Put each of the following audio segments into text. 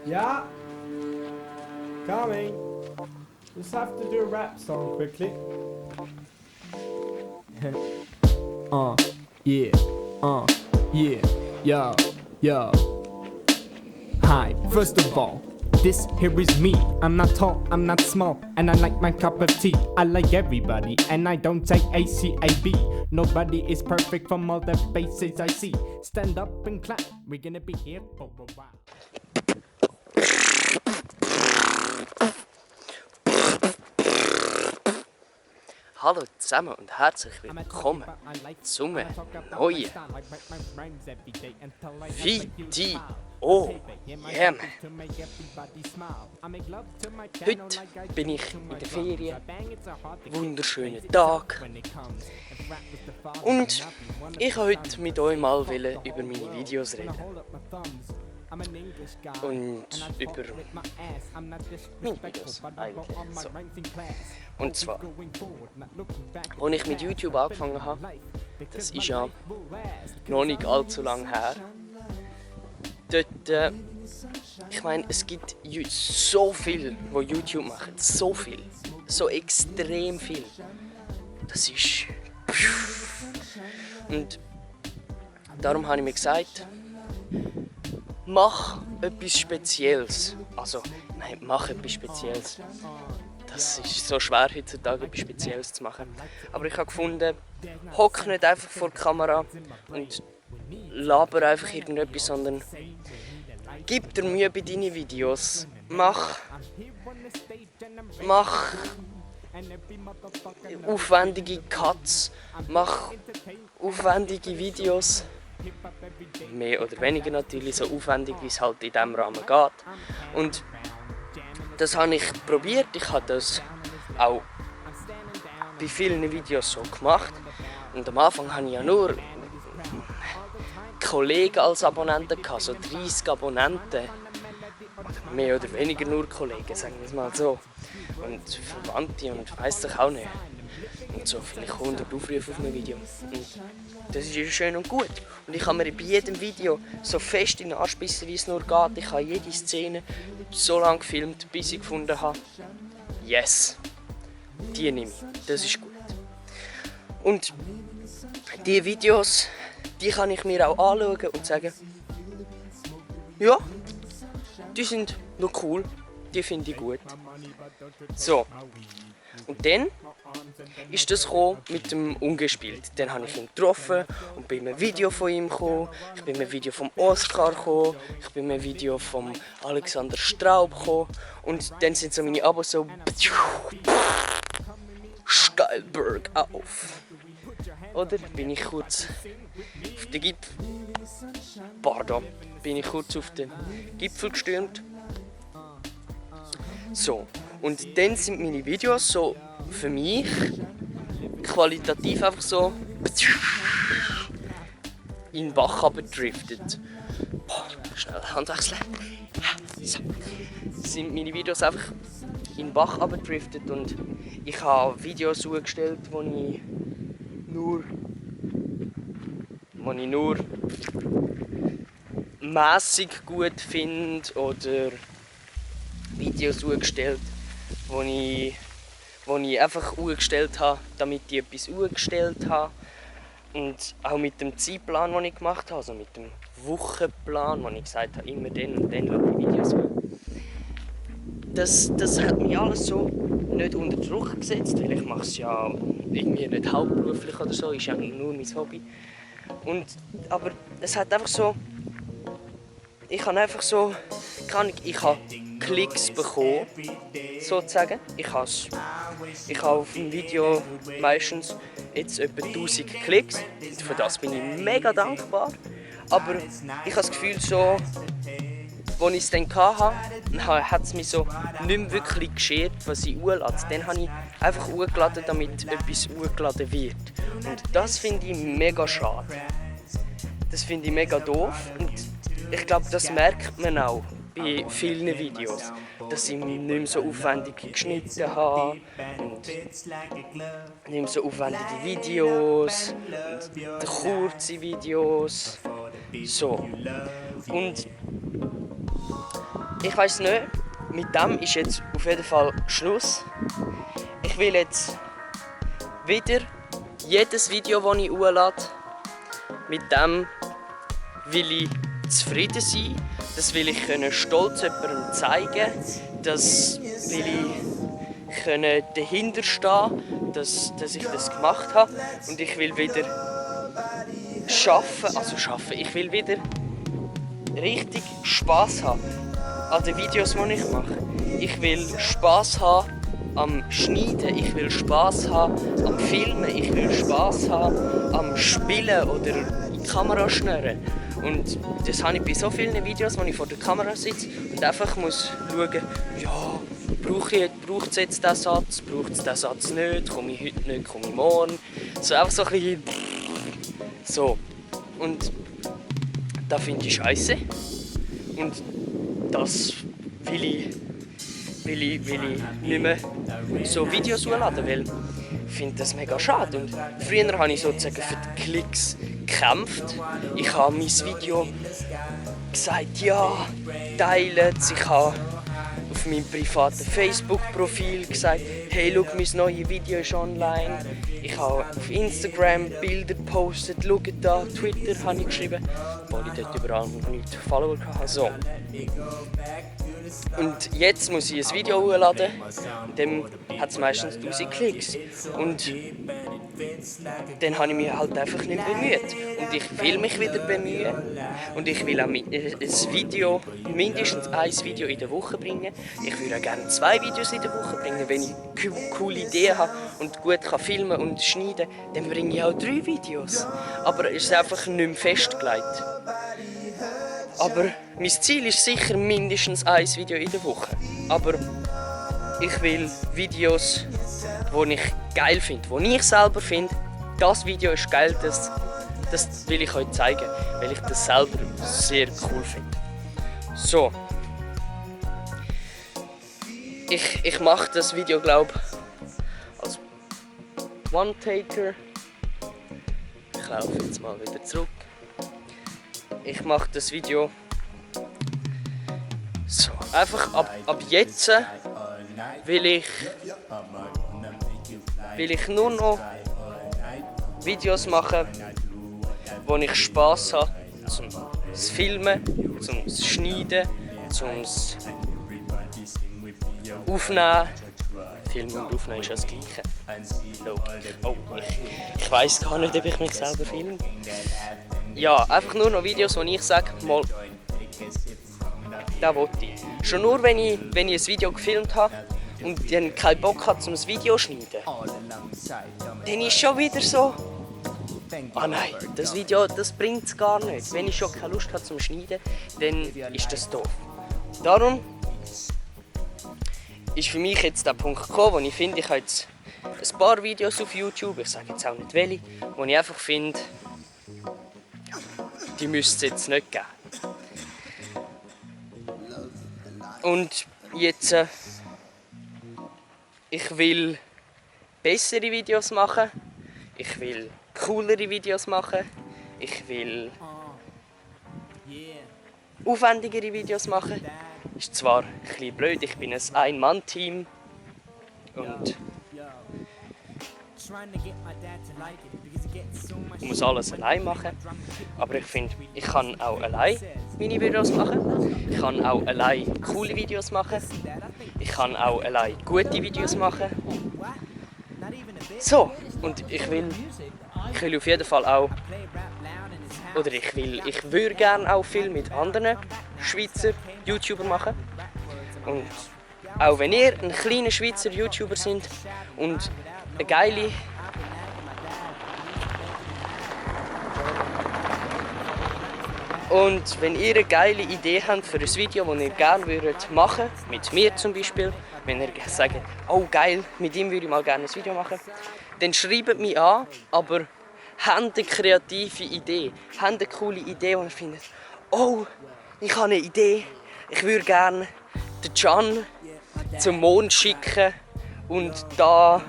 Yeah. Coming. Just have to do a rap song quickly. Yeah, yeah, yo, yo. Hi, first of all, this here is me. I'm not tall, I'm not small, and I like my cup of tea. I like everybody, and I don't take ACAB. Nobody is perfect from all the faces I see. Stand up and clap, we're gonna be here for a while. Hallo zusammen und herzlich willkommen zum neuen Video. Yeah, man. Heute bin ich in der Ferien, wunderschönen Tag. Und ich wollte heute mit euch mal über meine Videos reden. Und über meine Videos eigentlich. So. Und zwar, als ich mit YouTube angefangen habe, das ist ja noch nicht allzu lange her, dort, ich meine, es gibt so viel, die YouTube machen, so viel, so extrem viel. Das ist... Und darum habe ich mir gesagt, mach etwas Spezielles. Also, nein, mach etwas Spezielles. Das ist so schwer heutzutage, etwas Spezielles zu machen. Aber ich habe gefunden, hock nicht einfach vor der Kamera und laber einfach irgendetwas, sondern gib dir Mühe bei deinen Videos. Mach aufwendige Cuts, mach aufwendige Videos. Mehr oder weniger natürlich, so aufwendig, wie es halt in diesem Rahmen geht. Und das habe ich probiert. Ich habe das auch bei vielen Videos so gemacht. Und am Anfang hatte ich ja nur Kollegen als Abonnenten, so 30 Abonnenten. Mehr oder weniger nur Kollegen, sagen wir es mal so. Und Verwandte und weiss ich auch nicht. Und so vielleicht 100 Aufrufe auf ein Video. Und das ist ja schön und gut. Und ich habe mir bei jedem Video so fest in den Arsch gebissen, wie es nur geht. Ich habe jede Szene so lange gefilmt, bis ich gefunden habe, yes, die nehme ich. Das ist gut. Und diese Videos, die kann ich mir auch anschauen und sagen, ja, die sind noch cool, die finde ich gut. So, und dann ist das mit dem Ungespielt. Dann habe ich ihn getroffen und bin in einem Video von ihm gekommen. Ich bin in einem Video vom Oscar gekommen. Ich bin in einem Video vom Alexander Straub gekommen. Und dann sind so meine Abos so steil bergauf. Oder bin ich kurz auf den Gipfel? Pardon, bin ich kurz auf den Gipfel gestürmt. So, und dann sind meine Videos so für mich qualitativ einfach so in den Bach abgedriftet. Schnell Hand wechseln. So. Sind meine Videos einfach in den Bach abgedriftet und ich habe Videos zugestellt, die ich nur mäßig gut finde, oder Videos zugestellt, die ich einfach umgestellt habe, damit ich etwas umgestellt habe. Und auch mit dem Zeitplan, den ich gemacht habe, also mit dem Wochenplan, wo ich gesagt habe, immer dann und dann schaue ich Videos an. Das hat mich alles so nicht unter Druck gesetzt, weil ich mache es ja irgendwie nicht hauptberuflich oder so, ist ja nur mein Hobby. Aber es hat einfach so, ich habe Klicks bekommen, sozusagen. Ich habe auf dem Video meistens jetzt etwa 1000 Klicks. Für das bin ich mega dankbar. Aber ich habe das Gefühl, so, als ich es dann hatte, hat es mich so nicht mehr wirklich geschert, was ich hochlade. Dann habe ich einfach hochgeladen, damit etwas hochgeladen wird. Und das finde ich mega schade. Das finde ich mega doof. Und ich glaube, das merkt man auch bei vielen Videos, dass ich nicht mehr so aufwendig geschnitten habe und nicht mehr so aufwendige Videos und kurze Videos. So. Und ich weiß nicht, mit dem ist jetzt auf jeden Fall Schluss. Ich will jetzt wieder jedes Video, das ich hochlade, mit dem will ich zufrieden sein. Das will ich stolz jemandem zeigen. Das will ich dahinter stehen, dass ich das gemacht habe. Und ich will wieder schaffen. Ich will wieder richtig Spass haben an den Videos, die ich mache. Ich will Spass haben am Schneiden, ich will Spass haben am Filmen, ich will Spass haben am Spielen oder in die Kamera schnurren. Und das habe ich bei so vielen Videos, wo ich vor der Kamera sitze und einfach muss schauen, ja, braucht es jetzt diesen Satz, braucht es diesen Satz nicht, komme ich heute nicht, komme ich morgen. So einfach so ein bisschen so. Und das finde ich scheiße. Und das will ich nicht mehr so Videos hochladen, weil ich finde das mega schade. Und früher habe ich sozusagen für die Klicks gekämpft. Ich habe mein Video gesagt, ja, teilt es. Ich habe auf meinem privaten Facebook-Profil gesagt, hey, schau, mein neues Video ist online. Ich habe auf Instagram Bilder gepostet, schaut da, Twitter habe ich geschrieben, obwohl ich dort überall noch nicht Follower hatte. So. Und jetzt muss ich ein Video hochladen, in dem hat es meistens 1000 Klicks. Und dann habe ich mich halt einfach nicht bemüht. Und ich will mich wieder bemühen. Und ich will auch ein Video, mindestens ein Video in der Woche bringen. Ich würde auch gerne 2 Videos in der Woche bringen. Wenn ich coole Ideen habe und gut kann filmen und schneiden, dann bringe ich auch 3 Videos. Aber es ist einfach nicht mehr festgelegt. Aber mein Ziel ist sicher mindestens ein Video in der Woche. Aber ich will Videos, die ich geil finde, die ich selber finde, das Video ist geil, das will ich euch zeigen, weil ich das selber sehr cool finde. So. Ich mache das Video, glaube ich, als One-Taker. Ich laufe jetzt mal wieder zurück. Ich mache das Video so. Einfach ab jetzt will ich nur noch Videos machen, wo ich Spass habe zum Filmen, zum Schneiden, zum Aufnehmen. Filmen und Aufnehmen ist das Gleiche. Oh, ich weiss gar nicht, ob ich mich selber filme. Ja, einfach nur noch Videos, wo ich sage, mal, das wollte ich. Schon nur, wenn ich ein Video gefilmt habe und dann keinen Bock habe, um das Video zu schneiden, dann ist schon wieder so, nein, das Video, das bringt es gar nicht. Wenn ich schon keine Lust habe zum Schneiden, dann ist das doof. Darum ist für mich jetzt der Punkt gekommen, wo ich finde, ich habe jetzt ein paar Videos auf YouTube, ich sage jetzt auch nicht welche, wo ich einfach finde, die müsste es jetzt nicht geben. Und jetzt, ich will bessere Videos machen, ich will coolere Videos machen, ich will aufwendigere Videos machen. Ist zwar ein bisschen blöd, ich bin ein Ein-Mann-Team und ich muss alles allein machen, aber ich finde, ich kann auch allein meine Videos machen, ich kann auch allein coole Videos machen, ich kann auch allein gute Videos machen. So, und ich will auf jeden Fall auch, oder ich würde gerne auch viel mit anderen Schweizer YouTuber machen. Und auch wenn ihr ein kleiner Schweizer YouTuber seid und eine geile Idee habt für ein Video, das ihr gerne machen würdet, mit mir zum Beispiel, wenn ihr sagt, oh geil, mit ihm würde ich mal gerne ein Video machen, dann schreibt mich an, aber habt eine kreative Idee, habt eine coole Idee, wo ihr findet, oh, ich habe eine Idee, ich würde gerne den Can zum Mond schicken und da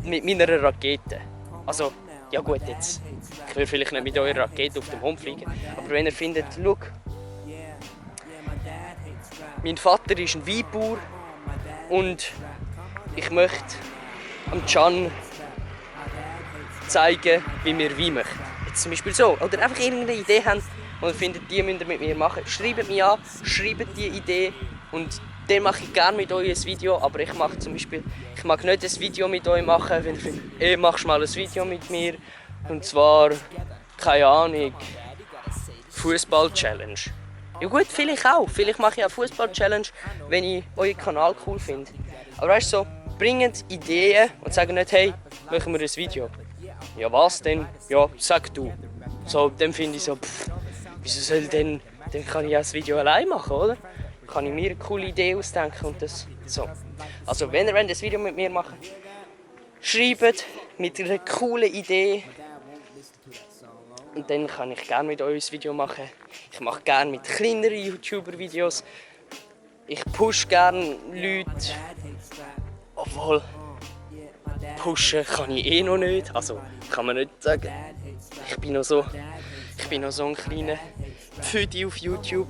mit meiner Rakete. Also, ja gut, jetzt, ich will vielleicht nicht mit eurer Rakete auf dem Mond fliegen, aber wenn ihr findet, schau, Mein Vater ist ein Weinbauer und ich möchte am Can zeigen, wie wir Wein machen. Jetzt zum Beispiel so. Oder einfach irgendeine Idee haben und ihr findet, die müsst ihr mit mir machen. Schreibt mich an, schreibt die Idee und dann mache ich gerne mit euch ein Video. Aber ich mache zum Beispiel, ich mag nicht ein Video mit euch machen, wenn ihr findet, machst mal ein Video mit mir. Und zwar, keine Ahnung, Fußball-Challenge. Ja gut, vielleicht auch. Vielleicht mache ich auch Fußball-Challenge, wenn ich euren Kanal cool finde. Aber weißt du, so, bringt Ideen und sagen nicht, hey, machen wir ein Video. Ja was denn? Ja, sag du. So, dann finde ich so, wieso soll denn, dann kann ich auch das Video allein machen, oder? Dann kann ich mir eine coole Idee ausdenken und das so. Also wenn ihr das Video mit mir machen wollt, schreibt mit einer coolen Idee. Und dann kann ich gerne mit euch ein Video machen. Ich mache gerne mit kleineren YouTuber-Videos. Ich push gerne Leute. Obwohl, pushen kann ich eh noch nicht. Also, kann man nicht sagen. Ich bin noch so ein kleiner Pfüdi auf YouTube.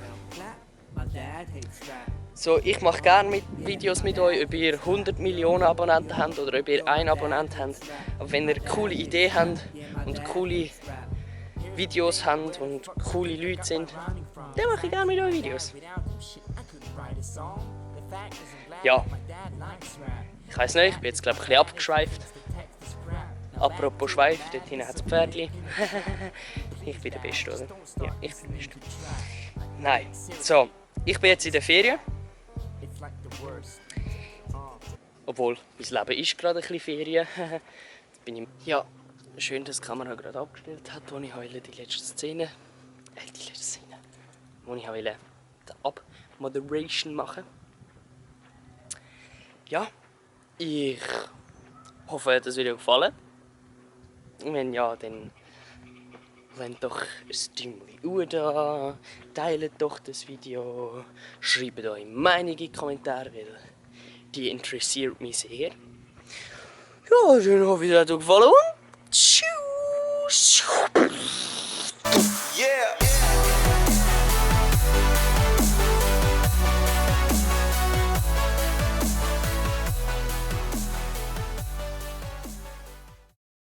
So, ich mache gerne Videos mit euch, ob ihr 100 Millionen Abonnenten habt oder ob ihr einen Abonnenten habt. Aber wenn ihr eine coole Idee habt und coole Videos habt und coole Leute sind, dann mache ich gerne mit euch Videos. Ja, ich weiss nicht, ich bin jetzt glaube ich ein bisschen abgeschweift. Apropos Schweif, dort hinten hat es Pferdchen. Ich bin der Beste, oder? Ja, ich bin der Beste. Nein, so, ich bin jetzt in der Ferien. Obwohl, mein Leben ist gerade ein bisschen Ferien. Ja, schön, dass die Kamera gerade abgestellt hat, wo ich heule die letzte Szene. Wo ich heule die Abmoderation machen. Ja, ich hoffe, es hat das Video gefallen. Wenn ja, dann lasst doch ein Däumchen da, teilt doch das Video, schreibt eure Meinung in die Kommentare, weil die interessiert mich sehr. Ja, dann hoffe ich, es hat euch gefallen und tschüss!